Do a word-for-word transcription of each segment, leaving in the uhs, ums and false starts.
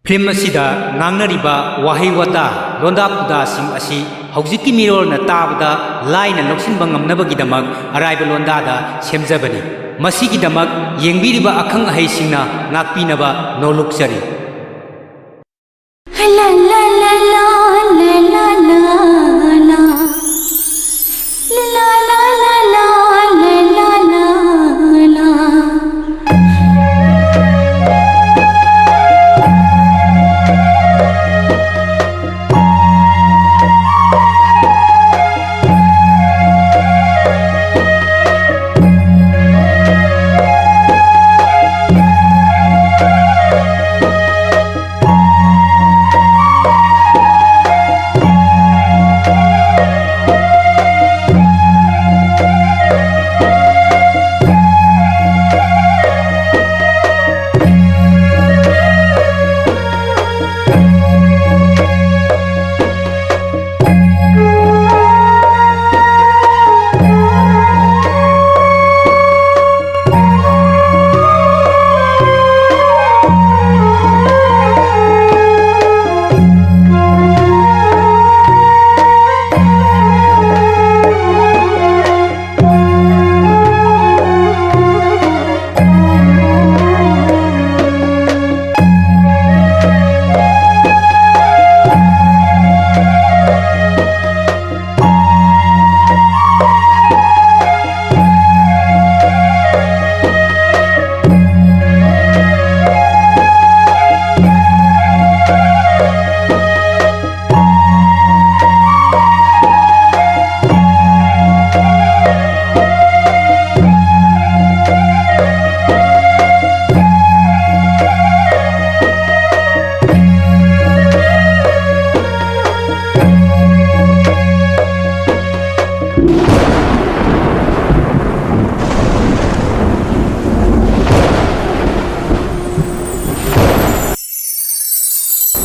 Film ꯑꯁꯤꯗ ꯉꯥꯡꯅꯔꯤꯕ ꯋꯥꯍꯩ ꯋꯥꯇꯥ, ꯂꯣꯟꯗꯥ ꯄꯨꯗꯥꯁꯤꯡ ꯑꯁꯤ ꯍꯧꯖꯤꯛꯀꯤ ꯃꯤꯔꯣꯜꯅ ꯇꯥꯕꯗ ꯂꯥꯏꯅ ꯂꯧꯁꯤꯟꯕ ꯉꯝꯅꯕꯒꯤꯗꯃꯛ ꯑꯔꯥꯏꯕ ꯂꯣꯟꯗꯥꯗ ꯁꯦꯝꯖꯕꯅꯤ꯫ ꯃꯁꯤꯒꯤꯗꯃꯛ ꯌꯦꯡꯕꯤꯔꯤꯕ ꯑꯈꯪ ꯑꯍꯩꯁꯤꯡꯅ ꯉꯥꯛꯄꯤꯅꯕ ꯅꯣꯜꯂꯨꯛꯆꯔꯤ꯫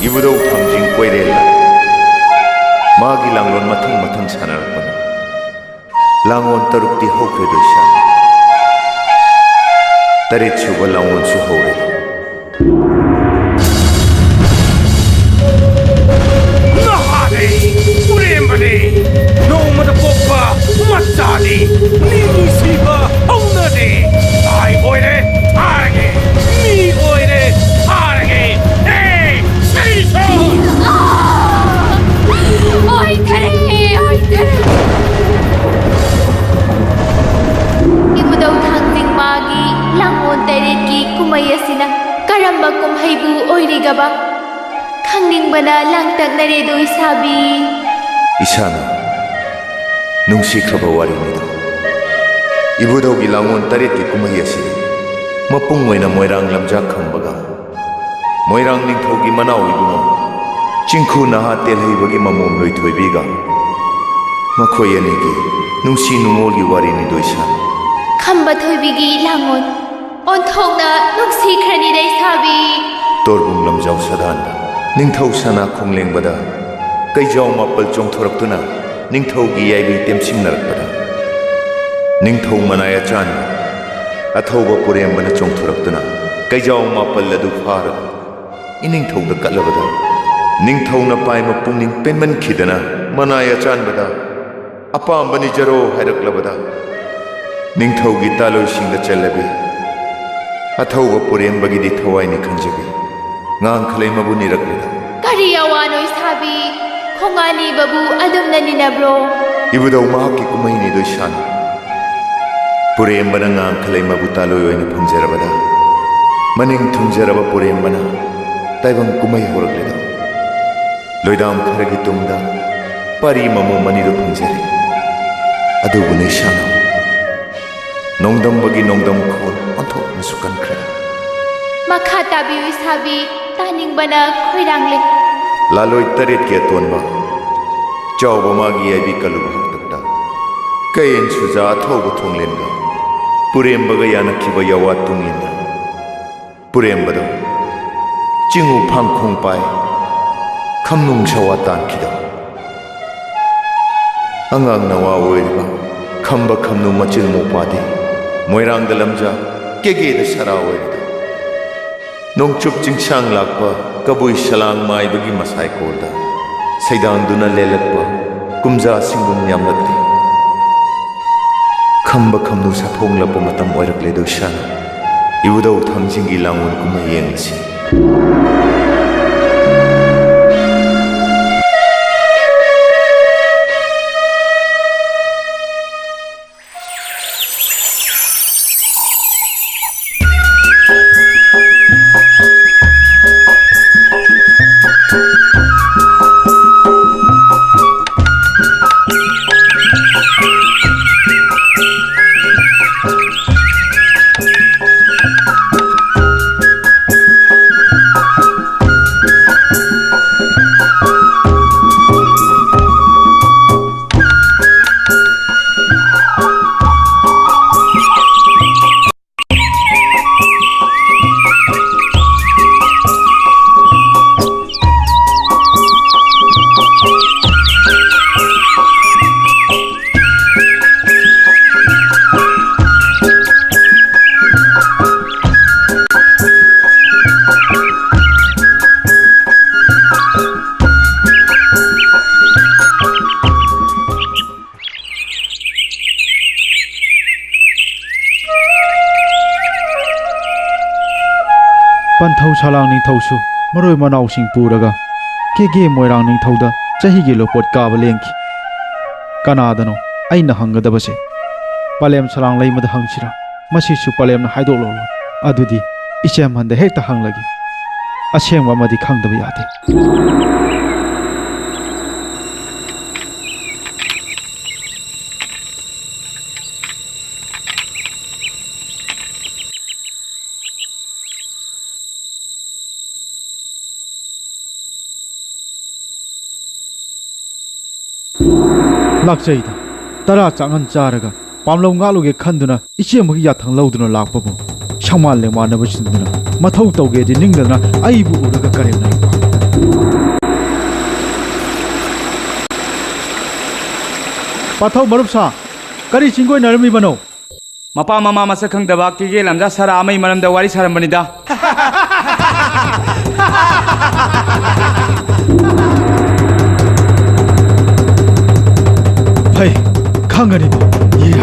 ꯏꯕꯨꯙꯧ ꯊꯥꯡꯖꯤꯡ ꯀꯣꯏꯔꯦꯜꯅ ꯃꯥꯒꯤ ꯂꯥꯡꯂꯣꯟ ꯃꯊꯪ ꯃꯊꯪ ꯁꯥꯟꯅꯔꯛꯄꯅꯤ꯫ ꯂꯥꯡꯂꯣꯟ ꯇꯔꯨꯛꯇꯤ ꯍꯧꯈ꯭ꯔꯦ ꯂꯣꯏꯁꯥ꯫ ꯇꯔꯦꯠꯁꯨꯕ ꯂꯥꯡꯂꯣꯟꯁꯨ ꯍꯧꯔꯦ꯫ ꯑꯗꯤ ꯃꯤ ꯅꯨꯡꯁꯤꯕ ꯍꯧꯅꯗꯦ꯫ ꯂꯥꯏ ꯑꯣꯏꯔꯦ ꯊꯥꯔꯒꯦ, ꯃꯤ ꯑꯣꯏꯔꯦ ꯊꯥꯔꯒꯦ꯫ ꯑꯦ, ꯁꯤꯁꯨ! ꯑꯣꯏꯗꯔꯦ, ꯑꯣꯏꯗꯔꯦ꯫ ꯏꯕꯨꯙꯧ ꯊꯥꯡꯖꯤꯡꯃꯒꯤ ꯂꯥꯡꯑꯣꯟ ꯇꯔꯦꯠꯀꯤ ꯀꯨꯝꯍꯩ ꯑꯁꯤꯅ ꯀꯔꯝꯕ ꯀꯨꯝꯍꯩꯕꯨ ꯑꯣꯏꯔꯤꯒꯕ? ꯈꯪꯅꯤꯡꯕꯅ ꯂꯥꯡꯇꯛꯅꯔꯦꯗꯣ ꯏꯁꯥꯕꯤ꯫ ꯏꯁꯥꯅ ꯅꯨꯡꯁꯤꯈ꯭ꯔꯕ ꯋꯥꯔꯤꯅꯤꯗꯣ꯫ ꯏꯕꯨꯙꯧꯒꯤ ꯂꯥꯡꯑꯣꯟ ꯇꯔꯦꯠꯀꯤ ꯀꯨꯝꯍꯩ ꯑꯁꯤ ꯃꯄꯨꯡ ꯑꯣꯏꯅ ꯃꯣꯏꯔꯥꯡ ꯂꯝꯖꯥ ꯈꯝꯕꯒ ꯃꯣꯏꯔꯥꯡ ꯅꯤꯡꯊꯧꯒꯤ ꯃꯅꯥꯎ ꯏꯕꯨꯡꯉꯣ ꯆꯤꯡꯈꯨ ꯅꯍꯥ ꯇꯦꯜꯍꯩꯕꯒꯤ ꯃꯃꯣꯝ ꯂꯣꯏꯊꯣꯏꯕꯤꯒ ꯃꯈꯣꯏ ꯑꯅꯤꯒꯤ ꯅꯨꯡꯁꯤ ꯅꯨꯡꯉꯣꯜꯒꯤ ꯋꯥꯔꯤꯅꯤꯗꯣ ꯏꯁꯥꯅ꯫ ꯈꯝꯕ ꯊꯣꯏꯕꯤꯒꯤ ꯂꯥꯡꯑꯣꯟ ꯑꯣꯟꯊꯣꯛꯅ ꯅꯨꯡꯁꯤꯈ꯭ꯔꯅꯤ ꯂꯩꯁꯥꯕꯤ꯫ ꯇꯣꯔꯕꯨꯡ ꯂꯝꯖꯥꯎ ꯁꯥꯗꯥꯟꯗ ꯅꯤꯡꯊꯧ ꯁꯅꯥ ꯈꯣꯡꯂꯦꯡꯕꯗ ꯀꯩꯖꯥꯎ ꯃꯥꯄꯜ ꯆꯣꯡꯊꯣꯔꯛꯇꯨꯅ ꯅꯤꯡꯊꯧꯒꯤ ꯌꯥꯏꯕꯤ ꯇꯦꯝꯁꯤꯡꯅꯔꯛꯄꯗ ꯅꯤꯡꯊꯧ ꯃꯅꯥꯏ ꯑꯆꯥꯟꯕ ꯑꯊꯧꯕ ꯄꯨꯔꯦꯝꯕꯅ ꯆꯣꯡꯊꯣꯔꯛꯇꯨꯅ ꯀꯩꯖꯥꯎ ꯃꯥꯄꯜ ꯑꯗꯨ ꯐꯥꯔꯒ ꯏꯅꯤꯡꯊꯧꯗ ꯀꯠꯂꯕꯗ ꯅꯤꯡꯊꯧꯅ ꯄꯥꯏꯃ ꯄꯨꯛꯅꯤꯡ ꯄꯦꯟꯃꯟꯈꯤꯗꯅ ꯃꯅꯥꯏ ꯑꯆꯥꯟꯕꯗ ꯑꯄꯥꯝꯕ ꯅꯤꯖꯔꯣ ꯍꯥꯏꯔꯛꯂꯕꯗ ꯅꯤꯡꯊꯧꯒꯤ ꯇꯥꯂꯣꯏꯁꯤꯡꯗ ꯆꯦꯜꯂꯕꯤ ꯑꯊꯧꯕ ꯄꯨꯔꯦꯝꯕꯒꯤꯗꯤ ꯊꯋꯥꯏꯅꯤ ꯈꯟꯖꯕꯤ ꯉꯥꯡꯈꯂꯩꯃꯕꯨ ꯅꯤꯔꯛꯂꯤꯗ꯫ ꯀꯔꯤ ꯑꯋꯥꯅꯣ ꯏꯁꯥꯕꯤ? ꯈꯣꯡꯉꯥꯅꯤꯕꯕꯨ ꯑꯗꯨꯝꯅ ꯅꯤꯅꯕ꯭ꯔꯣ? ꯏꯕꯨꯙꯧ ꯃꯍꯥꯛꯀꯤ ꯀꯨꯝꯍꯩꯅꯤꯗꯣ ꯏꯁꯥꯅ꯫ ꯄꯨꯔꯦꯝꯕꯅ ꯉꯥꯡꯈꯂꯩꯃꯕꯨ ꯇꯥꯂꯣꯏ ꯑꯣꯏꯅ ꯐꯪꯖꯔꯕꯗ ꯃꯅꯤꯡ ꯊꯨꯡꯖꯔꯕ ꯄꯨꯔꯦꯝꯕꯅ ꯇꯥꯏꯕꯪ ꯀꯨꯝꯍꯩ ꯍꯧꯔꯛꯂꯤꯗꯣ꯫ ꯂꯣꯏꯗꯥꯝ ꯈꯔꯒꯤ ꯇꯨꯡꯗ ꯄꯥꯔꯤ ꯃꯃꯣꯝ ꯑꯅꯤꯗꯨ ꯐꯪꯖꯔꯦ꯫ ꯑꯗꯨꯕꯨ ꯅꯩꯁꯥꯅ ꯅꯣꯡꯗꯝꯕꯒꯤ ꯅꯣꯡꯗꯝ ꯈꯣꯜ ꯑꯣꯟꯊꯣꯛꯅꯁꯨ ꯀꯟꯈ꯭ꯔꯦ꯫ ꯃꯈꯥ ꯇꯥꯕꯤꯌꯨ ꯏꯁꯥꯕꯤ, ꯇꯥꯅꯤꯡꯕꯅ ꯈꯣꯏꯔꯥꯡꯂꯦ꯫ ꯂꯥꯂꯣꯏ ꯇꯔꯦꯠꯀꯤ ꯑꯇꯣꯟꯕ ꯆꯥꯎꯕ ꯃꯥꯒꯤ ꯌꯥꯏꯕꯤ ꯀꯜꯂꯨꯕ ꯍꯥꯛꯇꯛꯇ ꯀꯌꯦꯟ ꯁꯨꯖꯥ ꯑꯊꯧꯕ ꯊꯣꯡꯂꯦꯟꯒ ꯄꯨꯔꯦꯝꯕꯒ ꯌꯥꯅꯈꯤꯕ ꯌꯥꯋꯥ ꯇꯨꯡ ꯏꯟꯅ ꯄꯨꯔꯦꯝꯕꯗꯣ ꯆꯤꯡꯉꯨ ꯐꯥꯡꯈꯣꯡ ꯄꯥꯏ ꯈꯝꯅꯨꯡ ꯁꯋꯥ ꯇꯥꯟꯈꯤꯗꯣ꯫ ꯑꯉꯥꯡ ꯅꯋꯥ ꯑꯣꯏꯔꯤꯕ ꯈꯝꯕ ꯈꯝꯅꯨ ꯃꯆꯤꯜ ꯃꯧꯄꯥꯗꯤ ꯃꯣꯏꯔꯥꯡꯗ ꯂꯝꯖꯥ ꯀꯦꯒꯦꯗ ꯁꯔꯥ ꯑꯣꯏꯔꯤꯗꯣ꯫ ꯅꯣꯡꯆꯨꯞ ꯆꯤꯡꯁꯥꯡ ꯂꯥꯛꯄ ꯀꯕꯨꯏ ꯁꯂꯥꯡ ꯃꯥꯏꯕꯒꯤ ꯃꯁꯥꯏꯀꯣꯜꯗ ꯁꯩꯗꯥꯡꯗꯨꯅ ꯂꯦꯜꯂꯛꯄ ꯀꯨꯝꯖꯥ ꯁꯤꯡꯒꯨꯝ ꯌꯥꯝꯂꯛꯂꯤ꯫ ꯈꯝꯕ ꯈꯝꯅꯨ ꯁꯥꯐꯣꯡꯂꯛꯄ ꯃꯇꯝ ꯑꯣꯏꯔꯛꯂꯦ꯫ ꯗꯧꯁꯥꯅ ꯏꯕꯨꯙꯧ ꯊꯥꯡꯖꯤꯡꯒꯤ ꯂꯥꯡꯑꯣꯟ ꯀꯨꯝꯍꯩ ꯌꯦꯡꯂꯁꯤ꯫ ꯄꯟꯊꯧ ꯁꯂꯥꯡ ꯅꯤꯡꯊꯧꯁꯨ ꯃꯔꯣꯏ ꯃꯅꯥꯎꯁꯤꯡ ꯄꯨꯔꯒ ꯀꯦꯒꯦ ꯃꯣꯏꯔꯥꯡ ꯅꯤꯡꯊꯧꯗ ꯆꯍꯤꯒꯤ ꯂꯣꯄꯣꯠ ꯀꯥꯕ ꯂꯦꯡꯈꯤ꯫ ꯀꯅꯥꯗꯅꯣ ꯑꯩꯅ ꯍꯪꯒꯗꯕꯁꯦ? ꯄꯂꯦꯝ ꯁꯂꯥꯡ ꯂꯩꯃꯗ ꯍꯪꯁꯤꯔꯥ? ꯃꯁꯤꯁꯨ ꯄꯂꯦꯝꯅ ꯍꯥꯏꯗꯣꯛꯂꯣꯏ꯫ ꯑꯗꯨꯗꯤ ꯏꯆꯦꯝꯍꯟꯗ ꯍꯦꯛꯇ ꯍꯪꯂꯒꯦ꯫ ꯑꯁꯦꯡꯕ ꯑꯃꯗꯤ ꯈꯪꯗꯕ ꯌꯥꯗꯦ꯫ ꯂꯥꯛꯆꯩꯗ꯫ ꯇꯔꯥ ꯆꯥꯛꯉꯟ ꯆꯥꯔꯒ ꯄꯥꯝꯂꯧ ꯉꯥꯛꯂꯨꯒꯦ ꯈꯟꯗꯨꯅ ꯏꯆꯦꯝꯃꯒꯤ ꯌꯥꯊꯪ ꯂꯧꯗꯨꯅ ꯂꯥꯛꯄꯕꯨ ꯁꯪꯃꯥꯟ ꯂꯦꯡꯃꯥꯟꯅꯕ ꯆꯤꯟꯗꯨꯅ ꯃꯊꯧ ꯇꯧꯒꯦꯗꯤ ꯅꯤꯡꯗꯅ ꯑꯩꯕꯨ ꯎꯔꯒ ꯀꯔꯦꯝꯅꯔꯤꯕ꯫ ꯄꯥꯊꯧ ꯃꯔꯨꯞ ꯁꯥ, ꯀꯔꯤ ꯆꯤꯡꯒꯣꯏꯅꯔꯝꯃꯤꯕꯅꯣ? ꯃꯄꯥ ꯃꯃꯥ ꯃꯁꯛ ꯈꯪꯗꯕ ꯀꯦꯒꯦ ꯂꯝꯖꯥ ꯁꯔꯥ ꯑꯃꯒꯤ ꯃꯔꯝꯗ ꯋꯥꯔꯤ ꯁꯥꯔꯝꯕꯅꯤꯗ꯫ ꯐꯩ, ꯈꯪꯒꯅꯤꯗꯣ꯫ ꯌꯦ꯫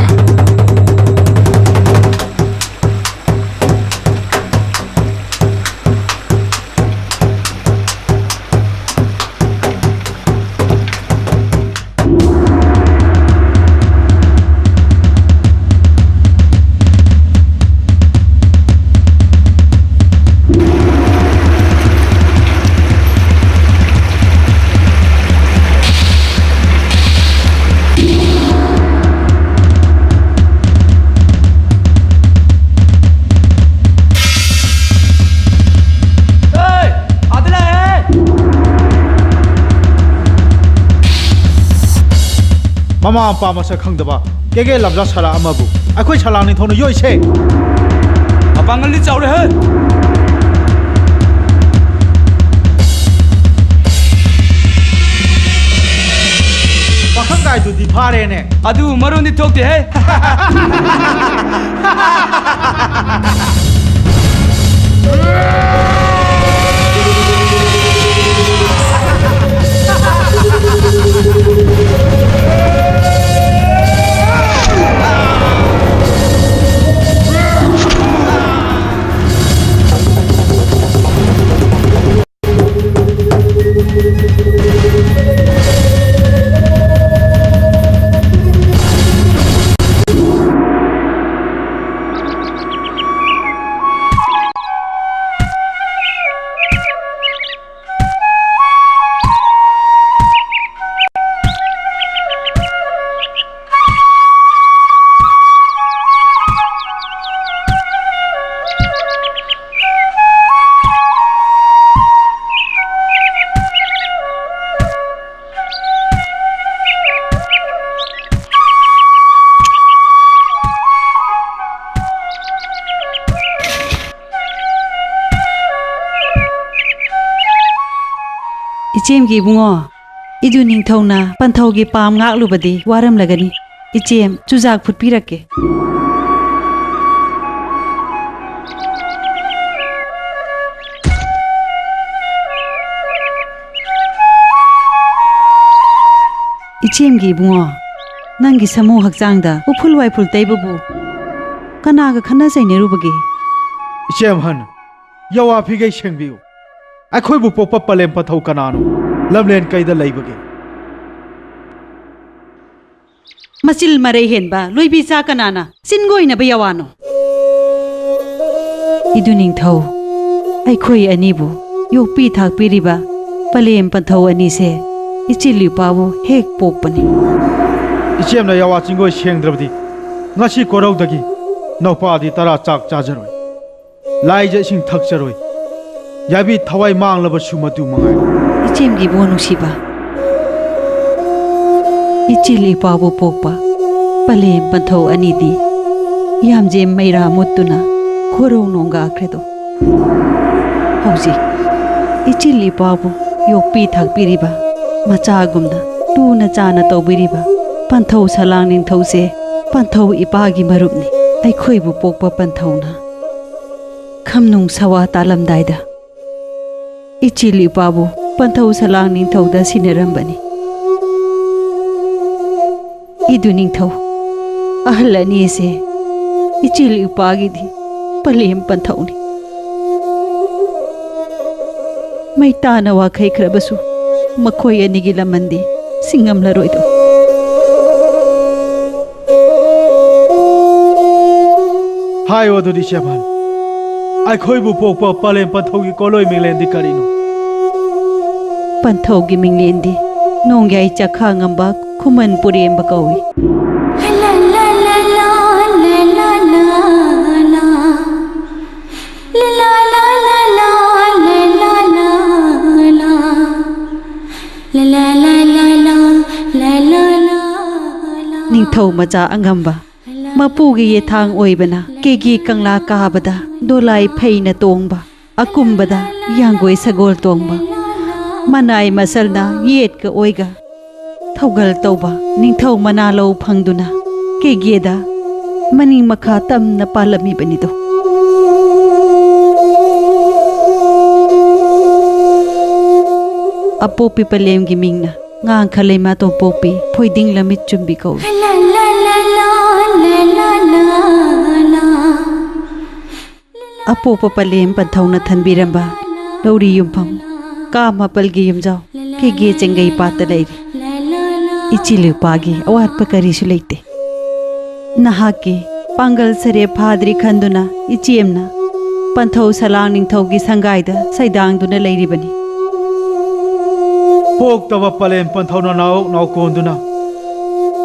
ꯃꯃꯥ ꯃꯄꯥ ꯃꯁꯛ ꯈꯪꯗꯕ ꯀꯦꯒꯦ ꯂꯝꯖꯥ ꯁꯥꯂꯥ ꯑꯃꯕꯨ ꯑꯩꯈꯣꯏ ꯁꯂꯥꯡ ꯅꯤꯡꯊꯧꯅ ꯌꯣꯛꯏꯁꯦ꯫ ꯃꯄꯥꯡꯒꯜꯗꯤ ꯆꯥꯎꯔꯦꯍꯦ꯫ ꯄꯥꯈꯪ ꯀꯥꯏꯗꯨꯗꯤ ꯐꯥꯔꯦꯅꯦ꯫ ꯑꯗꯨ ꯃꯔꯣꯟꯗꯤ ꯊꯣꯛꯇꯦꯍꯦ꯫ ꯏꯆꯦꯝꯒꯤ ꯏꯕꯨꯡꯉꯣ, ꯏꯗꯨ ꯅꯤꯡꯊꯧꯅ ꯄꯟꯊꯧꯒꯤ ꯄꯥꯝ ꯉꯥꯛꯂꯨꯕꯗꯤ ꯋꯥꯔꯝꯂꯒꯅꯤ꯫ ꯏꯆꯦꯝ, ꯆꯨꯖꯥꯛ ꯐꯨꯠꯄꯤꯔꯛꯀꯦ꯫ ꯏꯆꯦꯝꯒꯤ ꯏꯕꯨꯡꯉꯣ, ꯅꯪꯒꯤ ꯁꯥꯃꯨ ꯍꯛꯆꯥꯡꯗ ꯎꯐꯨꯜ ꯋꯥꯏꯐꯨꯜ ꯇꯩꯕꯕꯨ ꯀꯅꯥꯒ ꯈꯠꯅ ꯆꯩꯅꯔꯨꯕꯒꯦ? ꯏꯆꯦꯝ ꯑꯍꯟ, ꯌꯥꯋꯥ ꯐꯤꯒꯩ ꯁꯦꯡꯕꯤꯌꯨ꯫ ꯑꯩꯈꯣꯏꯕꯨ ꯄꯣꯛꯄ ꯄꯂꯦꯝ ꯄꯟꯊꯧ ꯀꯅꯥꯅꯣ? ꯂꯝꯂꯦꯟ ꯀꯩꯗ ꯂꯩꯕꯒꯦ? ꯃꯆꯤꯜ ꯃꯔꯩ ꯍꯦꯟꯕ ꯂꯣꯏꯕꯤ ꯆꯥ ꯀꯅꯥꯅ ꯆꯤꯟꯒꯣꯏꯅꯕ ꯌꯥꯋꯥꯅꯣ? ꯏꯗꯨ ꯅꯤꯡꯊꯧ, ꯑꯩꯈꯣꯏ ꯑꯅꯤꯕꯨ ꯌꯣꯛꯄꯤ ꯊꯥꯛꯄꯤꯔꯤꯕ ꯄꯂꯦꯝ ꯄꯟꯊꯧ ꯑꯅꯤꯁꯦ ꯏꯆꯤꯜ ꯏꯄꯥꯕꯨ ꯍꯦꯛ ꯄꯣꯛꯄꯅꯤ꯫ ꯏꯆꯦꯝꯅ ꯌꯥꯋꯥ ꯆꯤꯡꯒꯣꯏ ꯁꯦꯡꯗ꯭ꯔꯕꯗꯤ ꯉꯁꯤ ꯀꯣꯔꯧꯗꯒꯤ ꯅꯧꯄꯥꯗꯤ ꯇꯔꯥ ꯆꯥꯛ ꯆꯥꯖꯔꯣꯏ꯫ ꯂꯥꯏꯖ ꯏꯁꯤꯡ ꯊꯛꯆꯔꯣꯏ꯫ ꯌꯥꯏꯕꯤ ꯊꯋꯥꯏ ꯃꯥꯡꯂꯕꯁꯨ ꯃꯗꯨ ꯃꯉꯥꯏ꯫ ꯏꯆꯦꯝꯒꯤ ꯏꯕꯨꯡꯉꯣ ꯅꯨꯡꯁꯤꯕ, ꯏꯆꯤꯜ ꯏꯄꯥꯕꯨ ꯄꯣꯛꯄ ꯄꯂꯦꯝ ꯄꯟꯊꯧ ꯑꯅꯤꯗꯤ ꯌꯥꯝꯖꯦꯝ ꯃꯩꯔꯥ ꯃꯨꯠꯇꯨꯅ ꯈꯣꯔꯧ ꯅꯣꯡꯒꯥꯈ꯭ꯔꯦꯗꯣ꯫ ꯍꯧꯖꯤꯛ ꯏꯆꯤꯜ ꯏꯄꯥꯕꯨ ꯌꯣꯛꯄꯤ ꯊꯥꯛꯄꯤꯔꯤꯕ, ꯃꯆꯥꯒꯨꯝꯅ ꯂꯨꯅ ꯆꯥꯅ ꯇꯧꯕꯤꯔꯤꯕ ꯄꯟꯊꯧ ꯁꯂꯥꯡ ꯅꯤꯡꯊꯧꯁꯦ ꯄꯟꯊꯧ ꯏꯄꯥꯒꯤ ꯃꯔꯨꯞꯅꯤ꯫ ꯑꯩꯈꯣꯏꯕꯨ ꯄꯣꯛꯄ ꯄꯟꯊꯧꯅ ꯈꯝꯅꯨꯡ ꯁꯋꯥ ꯇꯥꯂꯝꯗꯥꯏꯗ ꯏꯆꯤꯜ ꯏꯄꯥꯕꯨ ꯄꯟꯊꯧ ꯁꯂꯥꯡ ꯅꯤꯡꯊꯧꯗ ꯁꯤꯟꯅꯔꯝꯕꯅꯤ꯫ ꯏꯗꯨ ꯅꯤꯡꯊꯧ, ꯑꯍꯜ ꯑꯅꯤ ꯑꯁꯦ ꯏꯆꯤꯜ ꯏꯄꯥꯒꯤꯗꯤ ꯄꯂꯦꯝ ꯄꯟꯊꯧꯅꯤ꯫ ꯃꯩꯇꯥꯅ ꯋꯥꯈꯩꯈ꯭ꯔꯕꯁꯨ ꯃꯈꯣꯏ ꯑꯅꯤꯒꯤ ꯂꯃꯟꯗꯤ ꯁꯤꯡꯉꯝꯂꯔꯣꯏꯗꯣ꯫ ꯍꯥꯏꯌꯣ ꯑꯗꯨꯗꯤ ꯏꯆꯦ ꯑꯍꯟ, ꯑꯩꯈꯣꯏꯕꯨ ꯄꯣꯛꯄ ꯄꯂꯦꯝ ꯄꯟꯊꯧꯒꯤ ꯀꯣꯂꯣꯏ ꯃꯤꯡꯂꯦꯟꯗꯤ ꯀꯔꯤꯅꯣ? ꯄꯟꯊꯧꯒꯤ ꯃꯤꯡꯂꯦꯟꯗꯤ ꯅꯣꯡꯌꯥꯏ ꯆꯥꯛꯈꯥ ꯉꯝꯕ ꯈꯨꯃꯟ ꯄꯨꯔꯦꯝꯕ ꯀꯧꯏ꯫ ꯅꯤꯡꯊꯧ ꯃꯆꯥ ꯑꯉꯝꯕ ꯃꯄꯨꯒꯤ ꯌꯦꯊꯥꯡ ꯑꯣꯏꯕꯅ ꯀꯦꯒꯤ ꯀꯪꯂꯥ ꯀꯥꯕꯗ ꯗꯣꯂꯥꯏ ꯐꯩꯅ ꯇꯣꯡꯕ, ꯑꯀꯨꯝꯕꯗ ꯌꯥꯡꯒꯣꯏ ꯁꯒꯣꯜ ꯇꯣꯡꯕ, ꯃꯅꯥꯏ ꯃꯁꯜꯅ ꯌꯦꯠꯀ ꯑꯣꯏꯒ ꯊꯧꯒꯜ ꯇꯧꯕ ꯅꯤꯡꯊꯧ ꯃꯅꯥꯂꯧ ꯐꯪꯗꯨꯅ ꯀꯦꯒꯦꯗ ꯃꯅꯤꯡ ꯃꯈꯥ ꯇꯝꯅ ꯄꯥꯜꯂꯝꯃꯤꯕꯅꯤꯗꯣ꯫ ꯑꯄꯣꯛꯄꯤ ꯄꯂꯦꯝꯒꯤ ꯃꯤꯡꯅ ꯉꯥꯡꯈ ꯂꯩꯃꯥ ꯇꯣꯝꯄꯣꯛꯄꯤ ꯐꯣꯏꯗꯤꯡ ꯂꯝꯃꯤꯠ ꯆꯨꯝꯕꯤ ꯀꯧꯏ꯫ ꯑꯄꯣꯛꯄ ꯄꯂꯦꯝ ꯄꯟꯊꯧꯅ ꯊꯟꯕꯤꯔꯝꯕ ꯂꯧꯔꯤ ꯌꯨꯝꯐꯝ ꯀꯥ ꯃꯥꯄꯜꯒꯤ ꯌꯨꯝꯖꯥꯎ ꯀꯦꯒꯦ ꯆꯦꯡꯒꯩ ꯄꯥꯠꯇ ꯂꯩꯔꯤ꯫ ꯏꯆꯤꯜ ꯏꯄꯥꯒꯤ ꯑꯋꯥꯠꯄ ꯀꯔꯤꯁꯨ ꯂꯩꯇꯦ꯫ ꯅꯍꯥꯛꯀꯤ ꯄꯥꯡꯒꯜ ꯁꯔꯦꯞ ꯐꯥꯗ꯭ꯔꯤ ꯈꯟꯗꯨꯅ ꯏꯆꯦꯝꯅ ꯄꯟꯊꯧ ꯁꯂꯥꯡ ꯅꯤꯡꯊꯧꯒꯤ ꯁꯪꯒꯥꯏꯗ ꯁꯩꯗꯥꯡꯗꯨꯅ ꯂꯩꯔꯤꯕꯅꯤ꯫ ꯄꯣꯛꯇꯕ ꯄꯂꯦꯝ ꯄꯟꯊꯧꯅ ꯅꯥꯎ ꯅꯥꯎꯀꯣꯟꯗꯨꯅ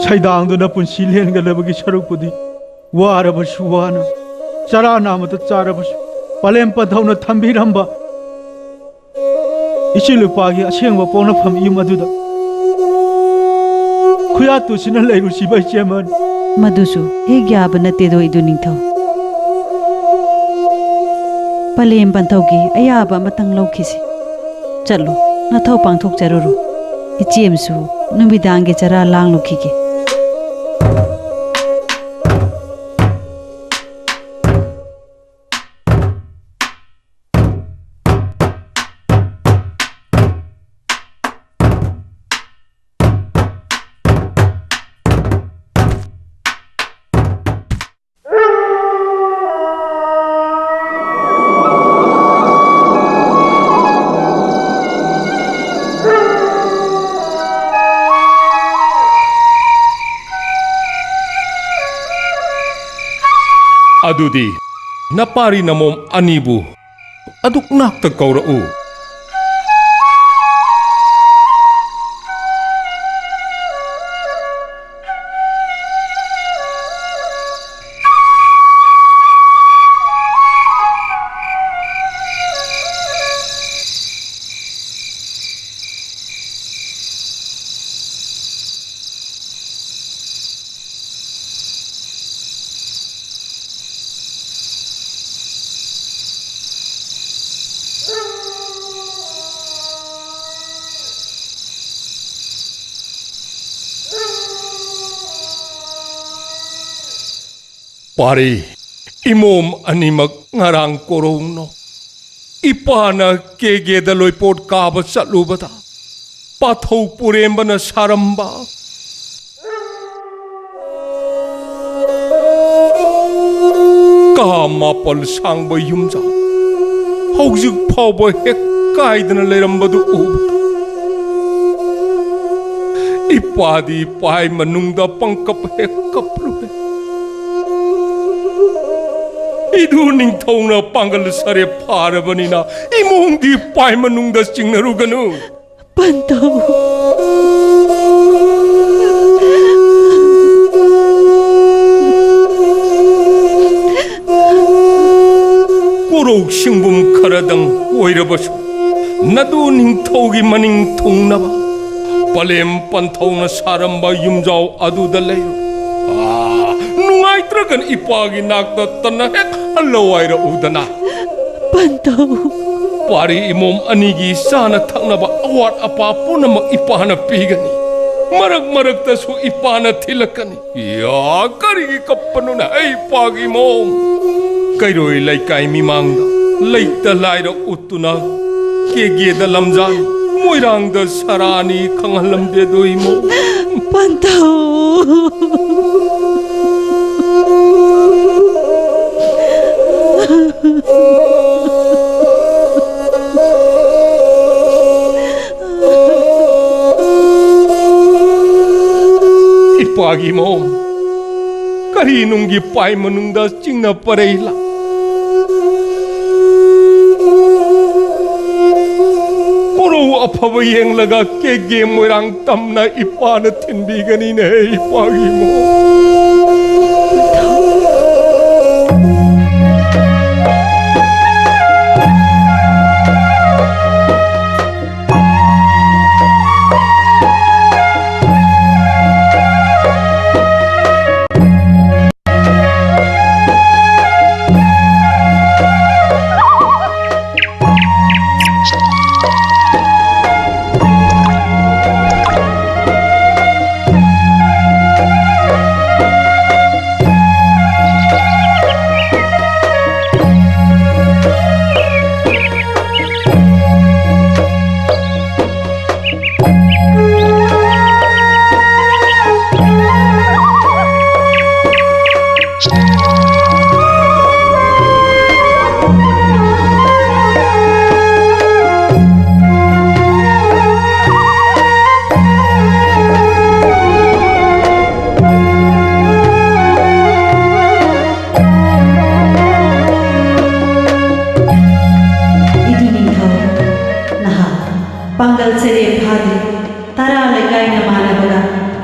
ꯁꯩꯗꯥꯡꯗꯨꯅ ꯄꯨꯟꯁꯤ ꯂꯦꯟꯒꯗꯕꯒꯤ ꯁꯔꯨꯛꯄꯨꯗꯤ ꯋꯥꯔꯕꯁꯨ ꯋꯥꯅ, ꯆꯔꯥ ꯅꯥꯝꯃꯇ ꯆꯥꯔꯕꯁꯨ ꯄꯂꯦꯝ ꯄꯟꯊꯧꯅ ꯊꯝꯕꯤꯔꯝꯕ ꯏꯆꯤꯜ ꯏꯄꯥꯒꯤ ꯑꯁꯦꯡꯕ ꯄꯣꯛꯅꯐꯝ ꯌꯨꯝ ꯑꯗꯨꯗ ꯈꯨꯌꯥꯇꯨꯁꯤꯅ ꯂꯩꯔꯨꯁꯤꯕ, ꯏꯆꯦꯃꯟ꯫ ꯃꯗꯨꯁꯨ ꯍꯦꯛ ꯌꯥꯕ ꯅꯠꯇꯦꯗꯣ, ꯏꯗꯨ ꯅꯤꯡꯊꯧ꯫ ꯄꯂꯦꯝ ꯄꯟꯊꯧꯒꯤ ꯑꯌꯥꯕ ꯑꯃꯇꯪ ꯂꯧꯈꯤꯁꯤ꯫ ꯆꯠꯂꯨ, ꯅꯊꯧ ꯄꯥꯡꯊꯣꯛꯆꯔꯨꯔꯣ꯫ ꯏꯆꯦꯝꯁꯨ ꯅꯨꯃꯤꯗꯥꯡꯒꯤ ꯆꯔꯥ ꯂꯥꯡꯂꯨꯈꯤꯒꯦ꯫ ꯑꯗꯨꯗꯤ ꯅꯄꯥꯔꯤ ꯅꯃꯣꯝ ꯑꯅꯤꯕꯨ ꯑꯗꯨꯛ ꯅꯥꯛꯇ ꯀꯧꯔꯛꯎ꯫ ꯄꯥꯔꯤ, ꯏꯃꯣꯝ ꯑꯅꯤꯃꯛ ꯉꯔꯥꯡ ꯀꯣꯔꯧꯅꯣ ꯏꯄꯥꯅ ꯀꯦꯒꯦꯗ ꯂꯣꯏꯄꯣꯠ ꯀꯥꯕ ꯆꯠꯂꯨꯕꯗ ꯄꯥꯊꯧ ꯄꯨꯔꯦꯝꯕꯅ ꯁꯥꯔꯝꯕ ꯀꯥ ꯃꯥꯄꯜ ꯁꯥꯡꯕ ꯌꯨꯝꯖꯥꯎ ꯍꯧꯖꯤꯛ ꯐꯥꯎꯕ ꯍꯦꯛ ꯀꯥꯏꯗꯅ ꯂꯩꯔꯝꯕꯗꯨ ꯎꯕꯗ ꯏꯄꯥꯗꯤ ꯄꯥꯏ ꯃꯅꯨꯡꯗ ꯄꯪꯀꯞ ꯍꯦꯛ ꯀꯞꯂꯨꯔꯦ꯫ ꯏꯗꯨ ꯅꯤꯡꯊꯧꯅ ꯄꯥꯡꯒꯜ ꯁꯔꯦ ꯐꯥꯔꯕꯅꯤꯅ ꯏꯃꯨꯡꯗꯤ ꯄꯥꯏ ꯃꯅꯨꯡꯗ ꯆꯤꯡꯅꯔꯨꯒꯅꯨ꯫ ꯄꯟꯊꯧ꯫ ꯀꯣꯔꯧ ꯁꯤꯡꯕꯨꯝ ꯈꯔꯗꯪ ꯑꯣꯏꯔꯕꯁꯨ ꯅꯗꯨ ꯅꯤꯡꯊꯧꯒꯤ ꯃꯅꯤꯡ ꯊꯨꯡꯅꯕ ꯄꯂꯦꯝ ꯄꯟꯊꯧꯅ ꯁꯥꯔꯝꯕ ꯌꯨꯝꯖꯥꯎ ꯑꯗꯨꯗ ꯂꯩꯔꯨ꯫ ꯑꯥ, ꯅꯨꯡꯉꯥꯏꯇ꯭ꯔꯒꯅ ꯏꯄꯥꯒꯤ ꯅꯥꯛꯇ ꯇꯟꯅ ꯍꯦꯛ ꯍꯜꯂꯣ ꯍꯥꯏꯔꯛꯎꯗꯅ꯫ ꯄꯟꯊꯧ꯫ ꯄꯥꯔꯤ ꯏꯃꯣꯝ ꯑꯅꯤꯒꯤ ꯆꯥꯅ ꯊꯛꯅꯕ ꯑꯋꯥꯠ ꯑꯄꯥ ꯄꯨꯝꯅꯃꯛ ꯏꯄꯥꯅ ꯄꯤꯒꯅꯤ꯫ ꯃꯔꯛ ꯃꯔꯛꯇꯁꯨ ꯏꯄꯥꯅ ꯊꯤꯜꯂꯛꯀꯅꯤ꯫ ꯌꯥ, ꯀꯔꯤꯒꯤ ꯀꯞꯄꯅꯣꯅꯦ, ꯑꯩ ꯏꯄꯥꯒꯤ ꯏꯃꯣꯝ? ꯀꯩꯔꯣꯏ ꯂꯩꯀꯥꯏ ꯃꯤꯃꯥꯡꯗ ꯂꯩꯇ ꯂꯥꯏꯔ ꯎꯠꯇꯨꯅ ꯀꯦꯒꯦꯗ ꯂꯝꯖꯥꯟ, ꯃꯣꯏꯔꯥꯡꯗ ꯁꯔꯥꯅꯤ ꯈꯪꯍꯜꯂꯝꯗꯦꯗꯣ ꯏꯃꯣꯝ꯫ ꯄꯟꯊꯧ꯫ ꯏꯄꯥꯒꯤ ꯏꯃꯣꯝ, ꯀꯔꯤ ꯅꯨꯡꯒꯤ ꯄꯥꯏ ꯃꯅꯨꯡꯗ ꯆꯤꯡꯅ ꯄꯔꯩ ꯂꯥꯡ? ꯀꯣꯔꯧ ꯑꯐꯕ ꯌꯦꯡꯂꯒ ꯀꯦꯒꯦ ꯃꯣꯏꯔꯥꯡ ꯇꯝꯅ ꯏꯄꯥꯅ ꯊꯤꯟꯕꯤꯒꯅꯤꯅꯦ, ꯏꯄꯥꯒꯤ ꯏꯃꯣꯝ꯫ ꯏꯗꯨ ꯅꯤꯡꯊꯧ, ꯅꯍꯥꯛ ꯄꯥꯡꯒꯜ ꯆꯔꯦꯝ ꯐꯥꯗꯦ꯫ ꯇꯔꯥ ꯂꯩꯀꯥꯏꯅ ꯃꯥꯟꯅꯕꯗ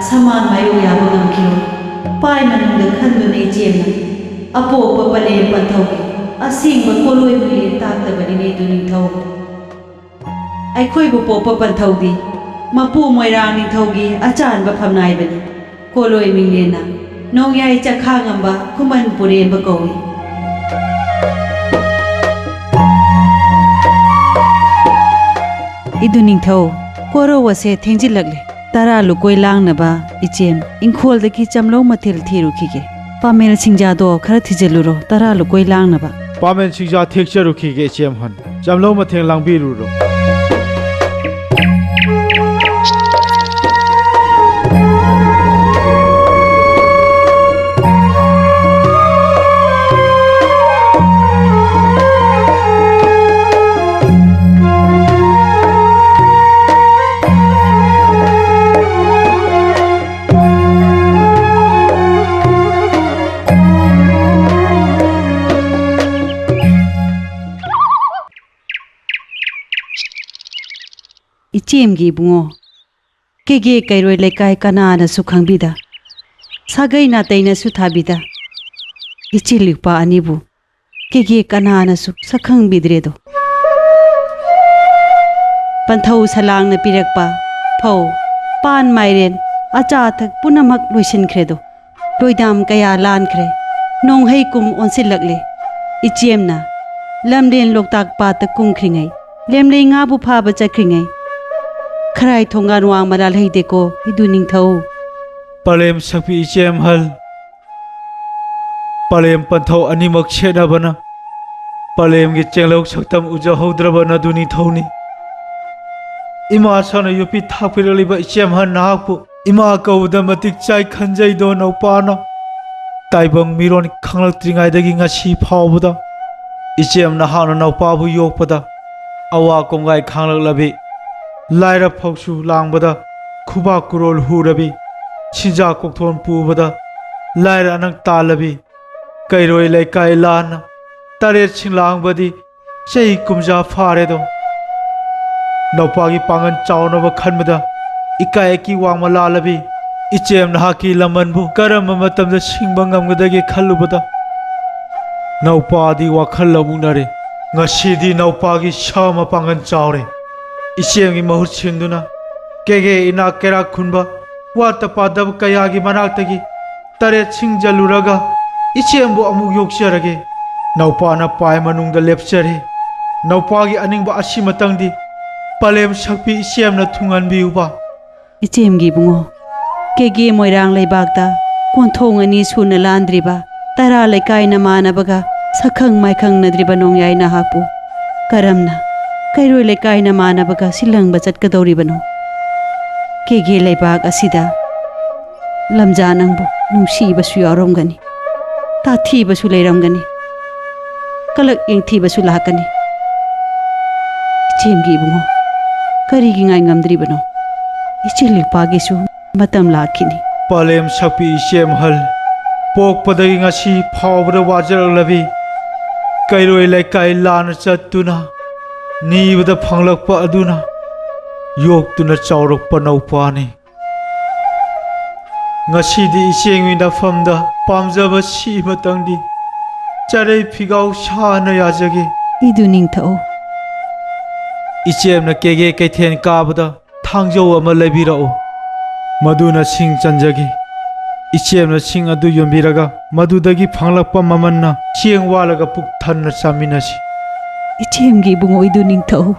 ꯁꯃꯥꯟ ꯃꯥꯌꯣꯛ ꯌꯥꯕ ꯉꯝꯈꯤꯔꯣꯏ꯫ ꯄꯥꯏ ꯃꯅꯨꯡꯗ ꯈꯟꯗꯨꯅ ꯏꯆꯦꯝꯅ ꯑꯄꯣꯛꯄ ꯄꯂꯦꯝ ꯄꯟꯊꯧꯒꯤ ꯑꯁꯦꯡꯕ ꯄꯣꯠꯂꯣꯏ ꯃꯤꯔꯦꯟ ꯇꯥꯛꯇꯕꯅꯤꯅꯦ ꯏꯗꯨ ꯅꯤꯡꯊꯧ꯫ ꯑꯩꯈꯣꯏꯕꯨ ꯄꯣꯛꯄ ꯄꯟꯊꯧꯗꯤ ꯃꯄꯨ ꯃꯣꯏꯔꯥꯡ ꯅꯤꯡꯊꯧꯒꯤ ꯑꯆꯥꯟꯕ ꯐꯝꯅꯥꯏꯕꯅꯤ꯫ ꯀꯣꯂꯣꯏ ꯃꯤꯡꯂꯦꯟꯅ ꯅꯣꯡꯌꯥꯏ ꯆꯈꯥ ꯉꯝꯕ ꯈꯨꯃꯟ ꯄꯨꯔꯦꯝꯕ ꯀꯧꯏ꯫ ꯏꯗꯨ ꯅꯤꯡꯊꯧ, ꯀꯣꯔꯧ ꯑꯁꯦ ꯊꯦꯡꯖꯤꯜꯂꯛꯂꯦ꯫ ꯇꯔꯥ ꯂꯨꯀꯣꯏ ꯂꯥꯡꯅꯕ ꯏꯆꯦꯝ ꯏꯪꯈꯣꯜꯗꯒꯤ ꯆꯝꯂꯧ ꯃꯊꯦꯜ ꯊꯤꯔꯨꯈꯤꯒꯦ꯫ ꯄꯥꯃꯦꯜ ꯁꯤꯡꯖꯥꯗꯣ ꯈꯔ ꯊꯤꯖꯤꯜꯂꯨꯔꯣ, ꯇꯔꯥ ꯂꯨꯀꯣꯏ ꯂꯥꯡꯅꯕ꯫ ꯄꯥꯃꯦꯜ ꯁꯤꯡꯖꯥ ꯊꯦꯛꯆꯔꯨꯈꯤꯒꯦ, ꯏꯆꯦꯝꯍꯜ꯫ ꯆꯝꯂꯧ ꯃꯊꯦꯜ ꯂꯥꯡꯕꯤꯔꯨꯔꯣ꯫ ꯏꯆꯦꯝꯒꯤ ꯏꯕꯨꯡꯉꯣ, ꯀꯦꯒꯦ ꯀꯩꯔꯣꯏ ꯂꯩꯀꯥꯏ ꯀꯅꯥꯅꯁꯨ ꯈꯪꯕꯤꯗ, ꯁꯥꯒꯩ ꯅꯥꯇꯩꯅꯁꯨ ꯊꯥꯕꯤꯗ, ꯏꯆꯤꯜ ꯏꯄ꯭ꯋꯥ ꯑꯅꯤꯕꯨ ꯀꯦꯒꯦ ꯀꯅꯥꯅꯁꯨ ꯁꯛꯈꯪꯕꯤꯗ꯭ꯔꯦꯗꯣ꯫ ꯄꯟꯊꯧ ꯁꯂꯥꯡꯅ ꯄꯤꯔꯛꯄ ꯐꯧ, ꯄꯥꯟ, ꯃꯥꯏꯔꯦꯟ, ꯑꯆꯥ ꯑꯊꯛ ꯄꯨꯝꯅꯃꯛ ꯂꯣꯏꯁꯤꯟꯈ꯭ꯔꯦꯗꯣ꯫ ꯂꯣꯏꯗꯥꯝ ꯀꯌꯥ ꯂꯥꯟꯈ꯭ꯔꯦ꯫ ꯅꯣꯡꯍꯩ ꯀꯨꯝ ꯑꯣꯟꯁꯤꯜꯂꯛꯂꯦ꯫ ꯏꯆꯦꯝꯅ ꯂꯝꯂꯦꯟ ꯂꯣꯛꯇꯥꯛ ꯄꯥꯠꯇ ꯀꯨꯝꯈ꯭ꯔꯤꯉꯩ, ꯂꯦꯝꯂꯩ ꯉꯥꯕꯨ ꯐꯥꯕ ꯆꯠꯈ꯭ꯔꯤꯉꯩ, ꯈꯔꯥꯏ ꯊꯣꯡꯒꯥꯟ ꯋꯥꯡꯃ ꯂꯥꯜꯍꯩꯗꯦꯀꯣ, ꯏꯗꯨ ꯅꯤꯡꯊꯧ꯫ ꯄꯂꯦꯝ ꯁꯛꯄꯤ ꯏꯆꯦꯝꯍꯜ, ꯄꯂꯦꯝ ꯄꯟꯊꯧ ꯑꯅꯤꯃꯛ ꯁꯦꯠꯅꯕꯅ ꯄꯂꯦꯝꯒꯤ ꯆꯦꯡꯂꯧ ꯁꯛꯇꯝ ꯎꯖꯍꯧꯗ꯭ꯔꯕ ꯅꯗꯨ ꯅꯤꯡꯊꯧꯅꯤ꯫ ꯏꯃꯥ ꯁꯛꯅ ꯌꯣꯛꯄꯤ ꯊꯥꯛꯄꯤꯔꯛꯂꯤꯕ ꯏꯆꯦꯝꯍꯜ ꯅꯍꯥꯛꯄꯨ ꯏꯃꯥ ꯀꯧꯕꯗ ꯃꯇꯤꯛ ꯆꯥꯏ ꯈꯟꯖꯩꯗꯣ ꯅꯧꯄꯥꯅ꯫ ꯇꯥꯏꯕꯪ ꯃꯤꯔꯣꯟ ꯈꯪꯂꯛꯇ꯭ꯔꯤꯉꯩꯗꯒꯤ ꯉꯁꯤ ꯐꯥꯎꯕꯗ ꯏꯆꯦꯝ ꯅꯍꯥꯛꯅ ꯅꯧꯄꯥꯕꯨ ꯌꯣꯛꯄꯗ ꯑꯋꯥ ꯀꯣꯡꯒꯥꯏ ꯈꯥꯡꯂꯛꯂꯕꯤ, ꯂꯥꯏꯔ ꯐꯧꯁꯨ ꯂꯥꯡꯕꯗ ꯈꯨꯕꯥꯛ ꯀꯨꯔꯣꯜ ꯍꯨꯔꯕꯤ, ꯁꯤꯖꯥ ꯀꯣꯛꯊꯣꯟ ꯄꯨꯕꯗ ꯂꯥꯏꯔ ꯑꯅꯪ ꯇꯥꯜꯂꯕꯤ, ꯀꯩꯔꯣꯏ ꯂꯩꯀꯥꯏ ꯂꯥꯟꯅ ꯇꯔꯦꯠ ꯁꯤꯡꯂꯥꯡꯕꯗꯤ ꯆꯍꯤ ꯀꯨꯝꯖꯥ ꯐꯥꯔꯦꯗꯣ꯫ ꯅꯧꯄꯥꯒꯤ ꯄꯥꯡꯒꯜ ꯆꯥꯎꯅꯕ ꯈꯟꯕꯗ ꯏꯀꯥꯏ ꯑꯀꯤ ꯋꯥꯡꯃ ꯂꯥꯜꯂꯕꯤ, ꯏꯆꯦꯝ ꯅꯍꯥꯛꯀꯤ ꯂꯃꯟꯕꯨ ꯀꯔꯝꯕ ꯃꯇꯝꯗ ꯁꯤꯡꯕ ꯉꯝꯒꯗꯒꯦ ꯈꯜꯂꯨꯕꯗ ꯅꯧꯄꯥꯗꯤ ꯋꯥꯈꯜ ꯂꯧꯕꯨꯛꯅꯔꯦ꯫ ꯉꯁꯤꯗꯤ ꯅꯧꯄꯥꯒꯤ ꯁꯥ ꯃꯄꯥꯡꯒꯜ ꯆꯥꯎꯔꯦ꯫ ꯏꯆꯦꯝꯒꯤ ꯃꯍꯨꯠ ꯁꯤꯟꯗꯨꯅ ꯀꯦꯒꯦ ꯏꯅꯥꯛ ꯀꯩꯔꯥꯛ ꯈꯨꯟꯕ, ꯋꯥꯠꯇ ꯄꯥꯗꯕ ꯀꯌꯥꯒꯤ ꯃꯅꯥꯛꯇꯒꯤ ꯇꯔꯦꯠ ꯁꯤꯡꯖꯜꯂꯨꯔꯒ ꯏꯆꯦꯝꯕꯨ ꯑꯃꯨꯛ ꯌꯣꯛꯆꯔꯒꯦ꯫ ꯅꯧꯄꯥꯅ ꯄꯥꯏ ꯃꯅꯨꯡꯗ ꯂꯦꯞꯆꯔꯦ꯫ ꯅꯧꯄꯥꯒꯤ ꯑꯅꯤꯡꯕ ꯑꯁꯤꯃꯇꯪꯗꯤ ꯄꯂꯦꯝ ꯁꯛꯄꯤ ꯏꯆꯦꯝꯅ ꯊꯨꯡꯍꯟꯕꯤꯌꯨꯕ꯫ ꯏꯆꯦꯝꯒꯤ ꯏꯕꯨꯡꯉꯣ, ꯀꯦꯒꯦ ꯃꯣꯏꯔꯥꯡ ꯂꯩꯕꯥꯛꯇ ꯀꯣꯟꯊꯣꯡ ꯑꯅꯤ ꯁꯨꯅ ꯂꯥꯟꯗ꯭ꯔꯤꯕ, ꯇꯔꯥ ꯂꯩꯀꯥꯏ ꯅꯃꯥꯟꯅꯕꯒ ꯁꯛꯈꯪ ꯃꯥꯏꯈꯪꯅꯗ꯭ꯔꯤꯕ ꯅꯣꯡꯌꯥꯏ ꯅꯍꯥꯛꯄꯨ ꯀꯔꯝꯅ ꯀꯩꯔꯣꯏ ꯂꯩꯀꯥꯏ ꯅꯃꯥꯟꯅꯕꯒ ꯁꯤꯜꯂꯪꯕ ꯆꯠꯀꯗꯧꯔꯤꯕꯅꯣ? ꯀꯦꯒꯦ ꯂꯩꯕꯥꯛ ꯑꯁꯤꯗ ꯂꯝꯖꯥ ꯅꯪꯕꯨ ꯅꯨꯡꯁꯤꯕꯁꯨ ꯌꯥꯎꯔꯝꯒꯅꯤ, ꯇꯥꯊꯤꯕꯁꯨ ꯂꯩꯔꯝꯒꯅꯤ, ꯀꯂꯛ ꯌꯦꯡꯊꯤꯕꯁꯨ ꯂꯥꯛꯀꯅꯤ꯫ ꯏꯆꯦꯝꯒꯤ ꯏꯕꯨꯡꯉꯣ, ꯀꯔꯤꯒꯤ ꯉꯥꯏ ꯉꯝꯗ꯭ꯔꯤꯕꯅꯣ? ꯏꯆꯦꯜ ꯏꯄꯥꯒꯤꯁꯨ ꯃꯇꯝ ꯂꯥꯛꯈꯤꯅꯤ꯫ ꯄꯂꯦꯝ ꯁꯛꯄꯤ ꯏꯆꯦꯝ ꯑꯍꯜ, ꯄꯣꯛꯄꯗꯒꯤ ꯉꯁꯤ ꯐꯥꯎꯕꯗ ꯋꯥꯖꯔꯛꯂꯕꯤ ꯀꯩꯔꯣꯏ ꯂꯩꯀꯥꯏ ꯂꯥꯟꯅ ꯆꯠꯇꯨꯅ ꯅꯤꯕꯗ ꯐꯪꯂꯛꯄ ꯑꯗꯨꯅ ꯌꯣꯛꯇꯨꯅ ꯆꯥꯎꯔꯛꯄ ꯅꯧꯄꯥꯅꯤ꯫ ꯉꯁꯤꯗꯤ ꯏꯆꯦꯝꯒꯤ ꯅꯐꯝꯗ ꯄꯥꯝꯖꯕ ꯁꯤꯃꯇꯪꯗꯤ ꯆꯔꯩ ꯐꯤꯒꯥꯎ ꯁꯥꯅ ꯌꯥꯖꯒꯦ꯫ ꯏꯗꯨ ꯅꯤꯡꯊꯧ꯫ ꯏꯆꯦꯝꯅ ꯀꯦꯒꯦ ꯀꯩꯊꯦꯜ ꯀꯥꯕꯗ ꯊꯥꯡꯖꯧ ꯑꯃ ꯂꯩꯕꯤꯔꯛꯎ꯫ ꯃꯗꯨꯅ ꯁꯤꯡ ꯆꯟꯖꯒꯦ꯫ ꯏꯆꯦꯝꯅ ꯁꯤꯡ ꯑꯗꯨ ꯌꯣꯟꯕꯤꯔꯒ ꯃꯗꯨꯗꯒꯤ ꯐꯪꯂꯛꯄ ꯃꯃꯜꯅ ꯆꯦꯡ ꯋꯥꯜꯂꯒ ꯄꯨꯛ ꯊꯟꯅ ꯆꯥꯃꯤꯟꯅꯁꯤ꯫ ꯏꯆꯦꯝꯒꯤ ꯏꯕꯨꯡꯉꯣ ꯏꯗꯨ ꯅꯤꯡꯊꯧ꯫